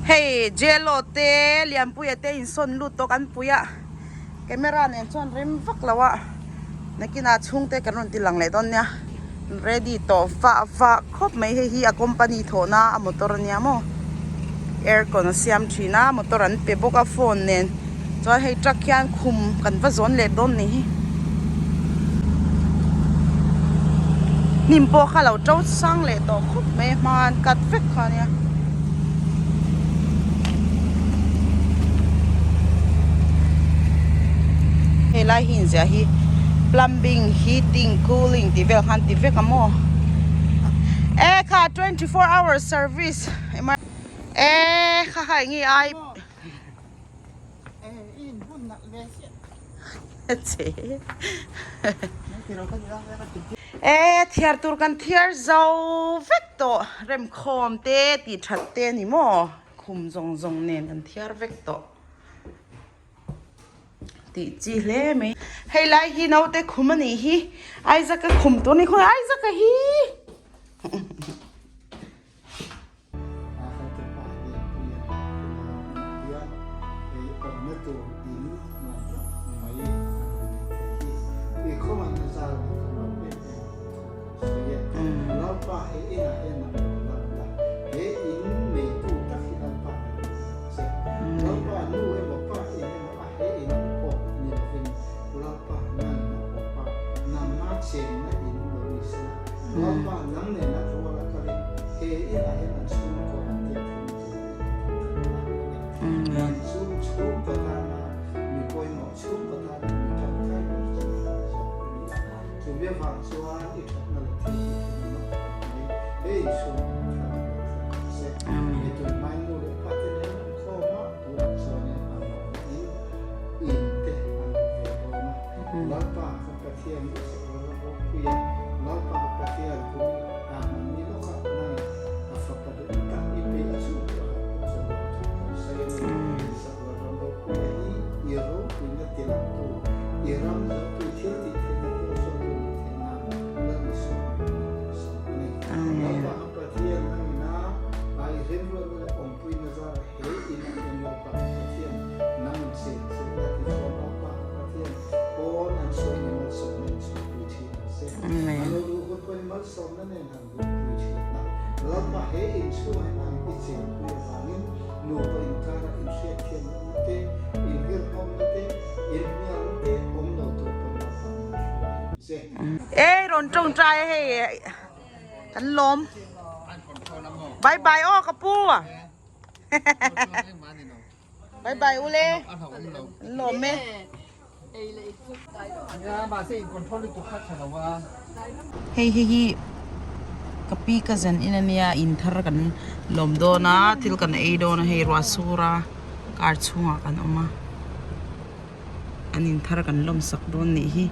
Hei Jello te Lianpuia te insawn lut tawh kan pui a, camera nen chuan rem vak lo a, nakinah chhungte kan rawn ti lang leh dawn nia, ready tawh vah vah khawp mai hei hi a company thawhna a motor ania maw aircon a siam thin a motor an pe bawk a phone nen chuan hei truck hian khum kan va zawn leh dawn ni hi hnim pawh kha lo to sang leh tawh khawp mai a hma an cut vek kha ania. Helai hi inziah hi plumbing heating cooling tih vel khan ti vek a maw e kha 24 hour service e kha kha eng nge ai e thiar tur kan thiar zo vek tawh remkhawm te tih that te a ni maw khum zawng zawng nen kan thiar vek tawh. Tih chi hle mai. Hei lai hi naute khum a nih hi. Isaac a khum tur a ni khawi Isaac a hi. Lalpa nu emaw pa in emaw a he in awp ni lovin Lalpa nangin a awp a, nangma chenna in lo ni sela. Lalpa nang nena rual a kalin he inah hian an chhungkaw an tiat theihna tur i tih kan la a ni. Nang chu chhungkaw tana mi pawimawh, chhungkaw tana mi tangkai ber chu i lo ni zawk a ni a. Chumi avang chuan i thatna leh thil tih theihna mak tak mai he inchhung thar lo thleng ang che. Hei tunhmain nu leh pa te nen an khawm a, tunah chuanin an rawhna in in te an ru ve dawn a. Lalpa ka Pathian i sak lo la ropui a, Lalpa ka Pathian kumin a hmanni lawk a, nangin a fapa duh tak i pe a chu tu a pawh chuan lo thu kan sawi a ni. I sak lo ram ropui a hi i ropuina tilangtu, i ram zotu thil tih theihna pawh zawhtu nih theih nan Lal Isua hmingin kan sawm a ni. Lalpa ka Pathian nangin a i remruatna leh awmpuina zarah he inah hian Lalpa ka Pathian nangin chen che la ti chuan Lalpa ka Pathian pawn an sawi ni malsawmna in chhuahpui thin ang che. A lo luh hun pawhin malsawmna nen han luhpui thin a. Lalpa he inchhungah hian i chenpui avangin nupa inkara inhriatthiam lohna te, inhirhawmna te, inhnialna te awm lo tur pawn Lalpa min hruai ang che. Ei rawn tawngtai a hei kan lawm bye bye aw ka pu bye bye ule kan lawm e. Hei hei hi ka pi cousin in ania in thar kan lawm dawn a thil kan ei dawn a hei ruah sur a car chhungah kan awm a an in thar kan lawm sak dawn nih hi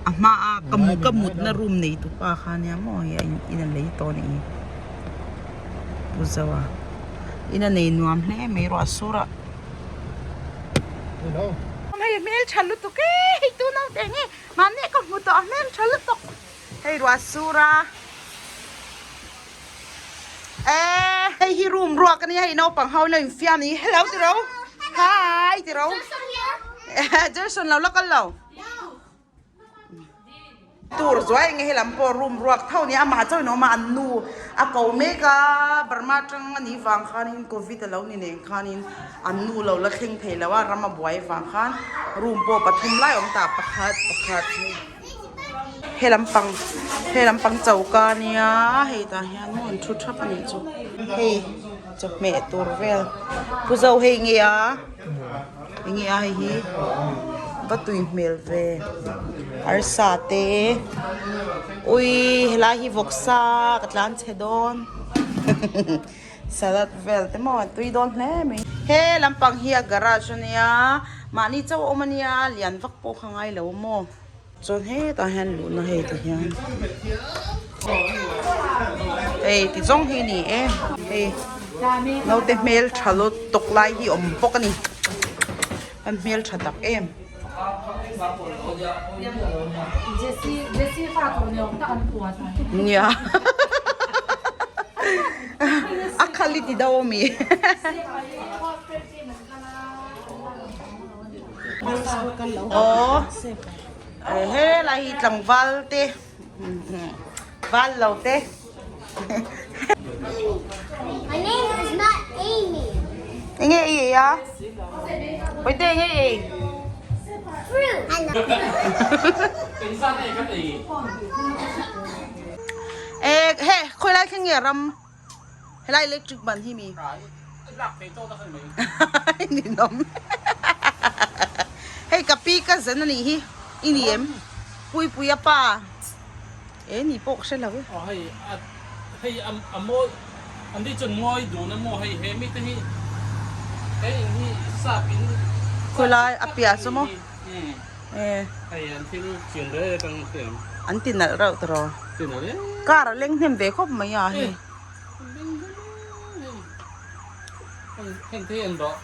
a hma a ka ka mutna room nei tu pa kha ania maw hei a in a lei tawh anih hi pu Zoa in a nei nuam hle mai ruah sur a. Hei hmel tha lutuk e hei tu naute nge mahni ka hmu tawh a hmel tha lutuk hei ruah sur a e hei hi room ruak ania hei naupang ho in lo infiam ni hello tiro hi tiro Jerson lo la kal lo. Tur zuai enge helam pawh room ruak tho nia amah chauhin a awm a an nu a ko mek a Burma atang a nih vang khanin covid a lo ni nen khanin an nu lo la thleng thei lo a ram a buai vang khan room pawh pathum lai a awm ta pakhat pakhat helam pang helam pang choka ania hei tah hian maw an thu thap a nih chu hei chawhmeh tur vel pu zo hei nge a. Enge a hei hi va tui hmel ve arsa te ui helai hi vawksa ka tlan chhe dawn salad vel te maw a tui dawn hle mai he lampang hi a garage ania mahni chauh a awm ania lian vak pawh kha ngai lo maw chuan hetah hian luhna hei ti hian hei ti zawng hi a ni e hei naute hmel tha lut tawk lai hi awm bawk a ni an hmel tha tak em. Nia a kha. Khali ti do mi. Aw he lai hi tlangval te val lo te. My name is not Amy. Enge i ei a? Pawite enge i ei? Fruit. E he khawi lai thleng nge ram helai electric ban hi mi? Ninawm. Hei ka pi ka zen anih hi i ni em? Puipuia pa. E ni pawh ka hre lo e. Aw hei a hei a a mawi an ti chuan mawi dun a maw hei he mite hi he in hi sap in Khawilai a piah chu maw e hei an thil chian reng reng ang hriam an ti nalh reuh tawh ti nalh em car a leng hnem ve khawp mai a hei leng hnem hei heng te hi an rawh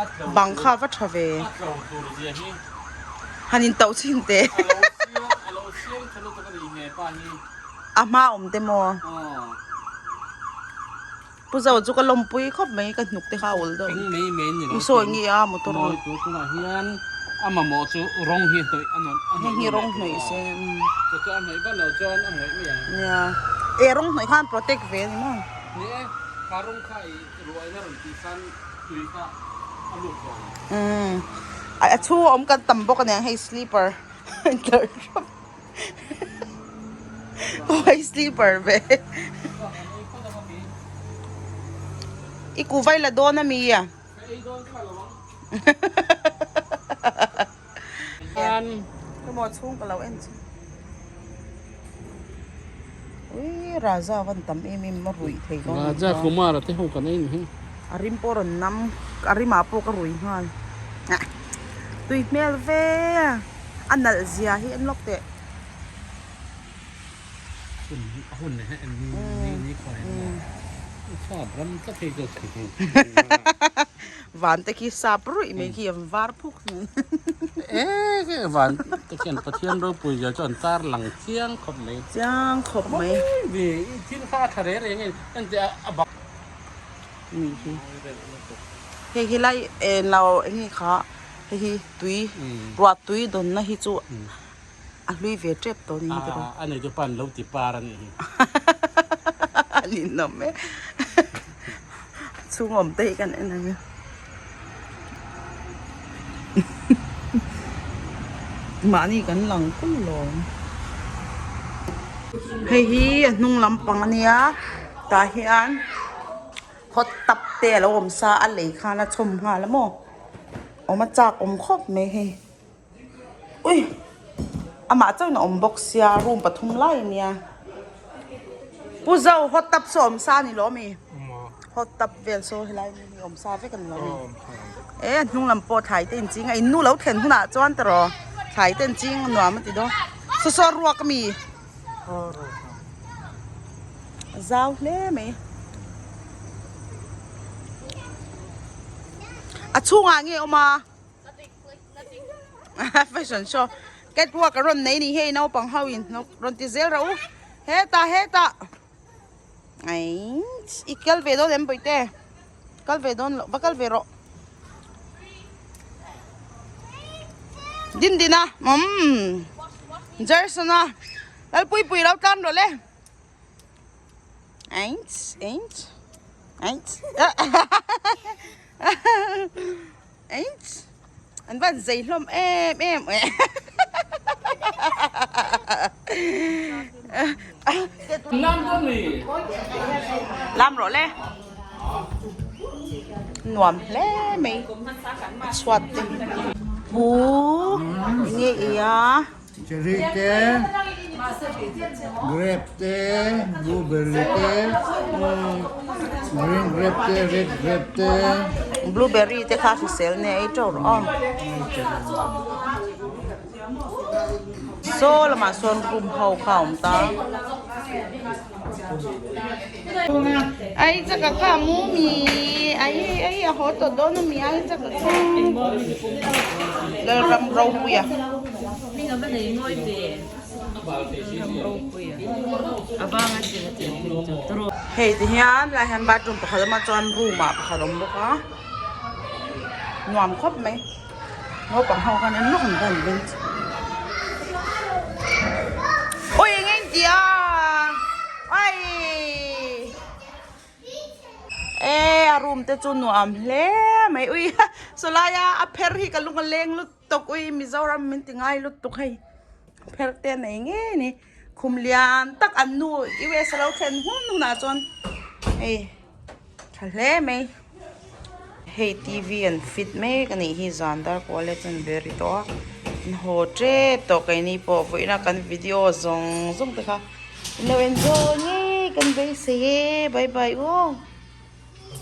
a tlo bang kha va tha ve a tlo tur zia hi Han in tauh chin teh. A hma awm te maw? Pu Zo chu ka lawmpui khawp mai ka hnuk te kha a ul deuh. I sawi nge a motor hi. Hei hi rawng hnawih se. Nia e rawng hnawih khan protect ve a ni maw? Umm a chhung a awm kan tam bawk aniang hei sleeper hei sleeper ve i kuh vai la dawn ami a Emaw chhung ka lo en chu. Ui Raja van tam em em a ruih thei dawn a ni Raja Kumar a te ho kan en hi. A rim pawh rawn nam a rimah pawh ka rui nghal. Tui hmel ve a nalh zia hi en lawk teh. Van te khi sap ruih mai khi an var phuk mai. E van te khian Pathian ropui zia chu an tar lang chiang khawp mai. Chiang khawp mai. Thil kha a tha reng reng a ni a bang. Ni hi. Hei hi lai eng lo eng nge kha hei hi tui ruah tui dawnna hi chu A hlui ve tep tawh ni hi tiraw. A nei chu pan lo ti par a nih hi. A ninawm e. Chhung awm te hi kan en ang e. Mahni kan lang kul lawm. Hei hi a hnung lampang a nia tah hian hot tub te a lo awm sa a lei khan a chhawm nghal a maw awm a chak awm khawp mai hei. Ui amah chuan a awm bawk sia room pathum lai a nia Pu Zo hot tub saw awm sa a ni lo ami hot tub vel saw helai hmun hi awm sa vek a ni lo ami e a hnung lam pawh thlai te inching a in nu lo thlen hunah chuan tiraw thlai te inching a nuam a ti dawn saw saw ruak ami a zau hle mai a chhungah nge awm a. Fashion show catwalk a rawn nei ni hei naupang ho in rawn ti zel rawh u hetah hetah aii i kal ve dawn em bawihte kal ve dawn loh va kal ve rawh Dindina umm Jerson a Lalpuipui lo tlan rawh le. Eins, eins, eins. Eins. An van zei hlawm em em. Lam rawh le. Nuam hle mai. A chhuat te. Pu nge ia. Cherry te, grape te, blueberry te, green grape te, red grape te. Blueberry te kha hrisel nia ei teuh rawh aw. Saw lamah sawn room ho kha a awm ta. Ai chaka kha mu mi ai ai a haw tawh dawn a mi ai chaka kha Lalram Ropuia. Hei ti hian lai hian bathroom pakhat awm a chuan room ah pakhat awm bawk a nuam khawp mai naupang ho khan en lawk an va an bench awi eng eng tih a aii. E a room te chu nuam hle mai ui sawlai a a pher hi ka lung a leng lutuk ui Mizoram min ti ngai lutuk hei pher te a nei ngei a ni khum lian tak an nu US a lo thlen hun hunah chuan hei tha hle mai hei T V an fit mek a nih hi zan dar college an ve ri tawh a an haw tep tawh keini pawh vawiina kan video zawng zawng te kha. Lo enjoy ngei kan beisei e bye bye aw.